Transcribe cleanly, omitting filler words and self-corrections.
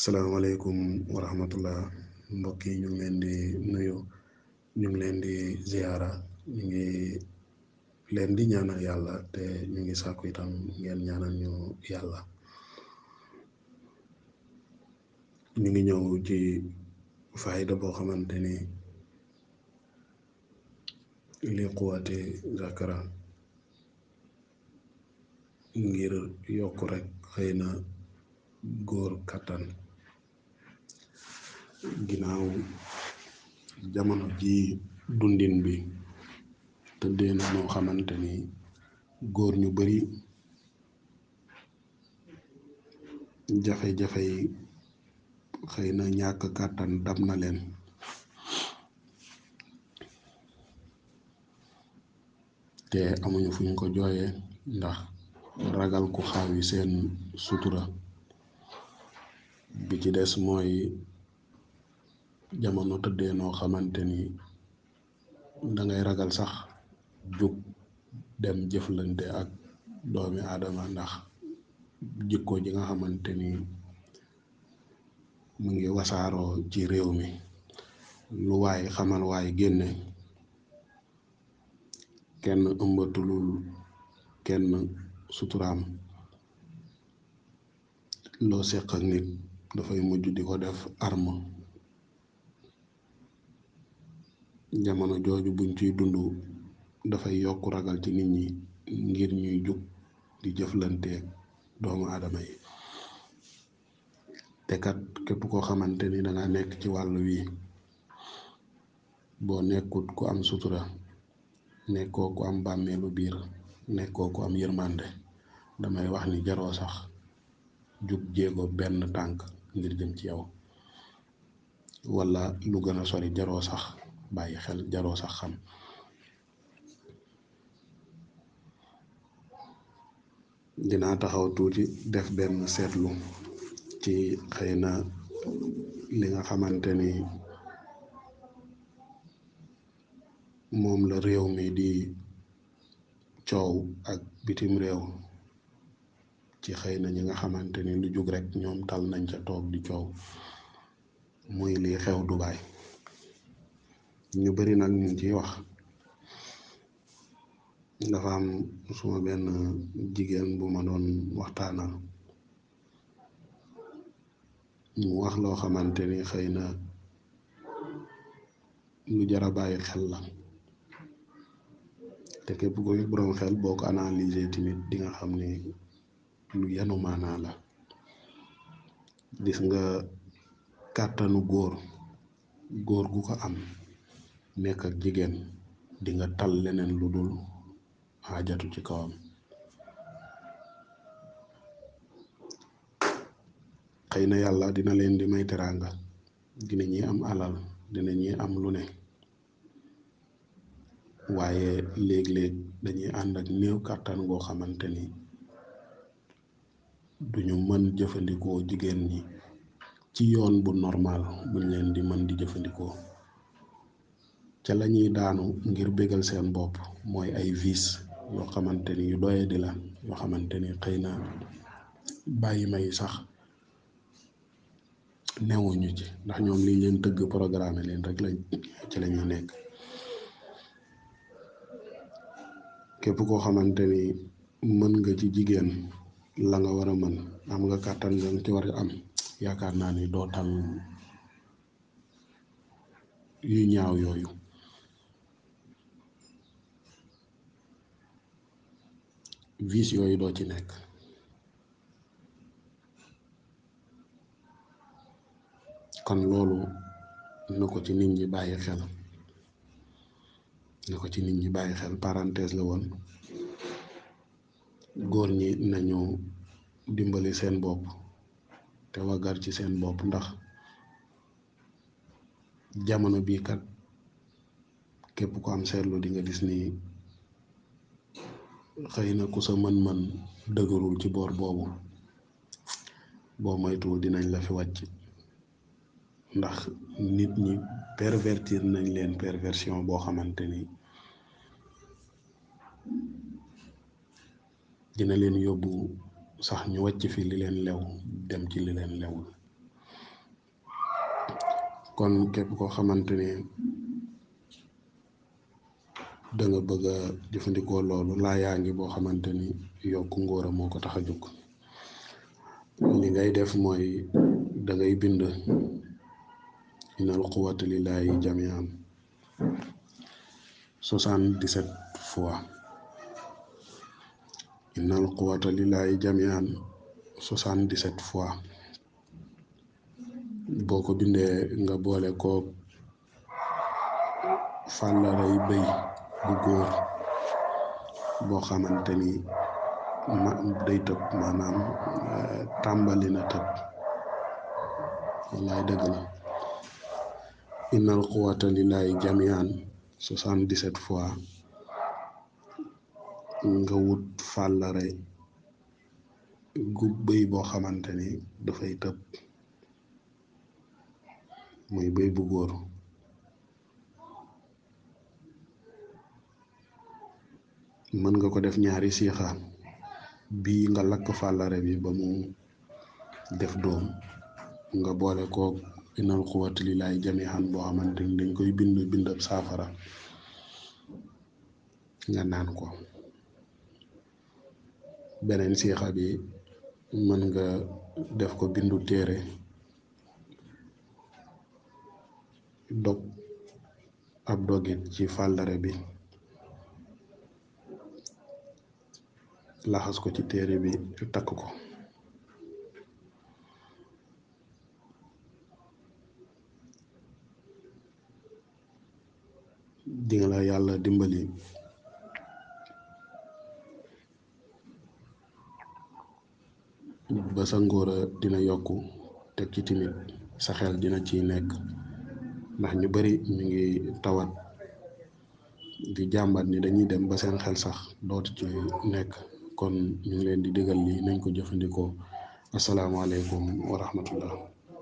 salaamaaleykum wa rahmatullah mbokk yi ñu ngi leen di nuyu ñu ngi leen di ziyaara ñu ngi leen di ñaanal yàlla te ñu ngi sàkku itam ngeen ñaanal ñu yàlla. ñu ngi ñëw ci fayda boo xamante ni li quwati zakara ngir yokk rek xëy na góor kattan ginnaaw jamono ji dundin bi tëddee na noo xamante ni góor ñu bari jafe-jafe yi xëy na ñàkk kàttan dab na leen te amuñu fuñ ko jooyee ndax ragal ku xaawi seen sutura bi ci des mooy jamono tëddee noo xamante ni dangay ragal sax jóg dem jëflante ak doomi aadama ndax jikko ji nga xamante ni mu ngi wasaaroo ci réew mi lu waay xamal waay génne kenn ëmbatulul kenn suturaam loo seq ak nit dafay mujj di ko def arme. jamono jooju buñ ciy dund dafay yokk ragal ci nit ñi ngir ñuy jug di jëflanteeg doomu aadama yi te kat képp koo xamante ni danga nekk ci wàll wi boo nekkut ku am sutura nekkoo ku am bàmmeelu biir nekkoo ku am yërmande damay wax ni jaroo sax jug jéego benn tànk ngir jëm ci yow wala lu gën a sori jaroo sax bàyyi xel jaroo sax xam. dinaa taxaw tuuti def benn seetlu ci xëy na li nga xamante ni moom la réew mi di coow ak bitim réew ci xëy na ñi nga xamante ni lu jug rek ñoom tal nañ ca toog di coow muy lii xew Dubaay ñu bari nag ñu ngi ciy wax. dafa am suma benn jigéen bu ma doon waxtaanal mu wax loo xamante ni xëy na lu jara bàyyi xel la te képp ko boroom xel boo ko analyser tamit di nga xam ni lu yanu maanaa la. gis nga kàttanu góor gu ko am nekk ak jigéen di nga tal leneen lu dul xaajatu ci kawam. xëy na yàlla dina leen di may teraanga dina ñi am alal dina ñi am lu ne waaye léeg-léeg dañuy ànd ak néew kàttan goo xamante ni duñu mën jëfandikoo jigéen ñi ci yoon bu normal buñ leen di mën di jëfandikoo ca la ñuy daanu ngir bégal seen bopp mooy ay vice yoo xamante ni yu doye di la yoo xamante ni xëy na bàyyi may sax newuñu ci ndax ñoom liñ leen tëgg programme leen rek lañ ci la ñuy nekk. képp koo xamante ni mën nga ci jigéen la nga war a mën am nga kàttan nga ci war a am yaakaar naa ni doo tal yu ñaaw yooyu. vice yooyu doo ci nekk. kon loolu na ko ci nit ñi bàyyi xel parenthèse la woon. góor ñi nañu dimbali seen bopp te waggar ci seen bopp ndax jamono bii kat képp ku am seetlu di nga gis ni xëy na ku sa mën-mën dëgërul ci boor boobu boo moytuwul dinañ la fi wàcc ndax nit ñi pervertir nañ leen perversion boo xamante ni dina leen yóbbu sax ñu wàcc fi li leen lew dem ci li leen lewul. kon képp koo xamante ni da nga bëgg a jëfandikoo loolu laa yaa ngi boo xamante ni yokk ngóora moo ko tax a jóg. li ngay def mooy da ngay bind inal quwwata lillahi jamian 77 fois. inal quwwata lillahi jamian 77 fois. boo ko bindee nga boole ko fàllaray bëy bu góor boo xamante ni day tëb maanaam tàmbali na tëb. wallaay dëgg la. innal quwwata lillahi jamian 77 fois nga wut fàllare gu bëy boo xamante ni dafay tëb muy bëy bu góor. mën nga ko def ñaari siixa bii nga lakk fàllare bi ba mu def doom nga boole koog inal quwwata lillahi jamian boo xamante ni dañ koy bindab saafara nga naan ko. beneen siixa bi mën nga def ko bindu téere dog ab dogit ci fàllare bi laxas ko ci téere bi takk ko. dinga la yàlla dimbali ba sa ngóora dina yokku teg ci timit sa xel dina ciy nekk ndax ñu bari ñu ngi tawat di jàmbat ni dañuy dem ba seen xel sax dootu ci nekk. kon ñu ngi leen di digal lii nañ ko jëfandikoo. asalaamaaleykum wa rahmatullah.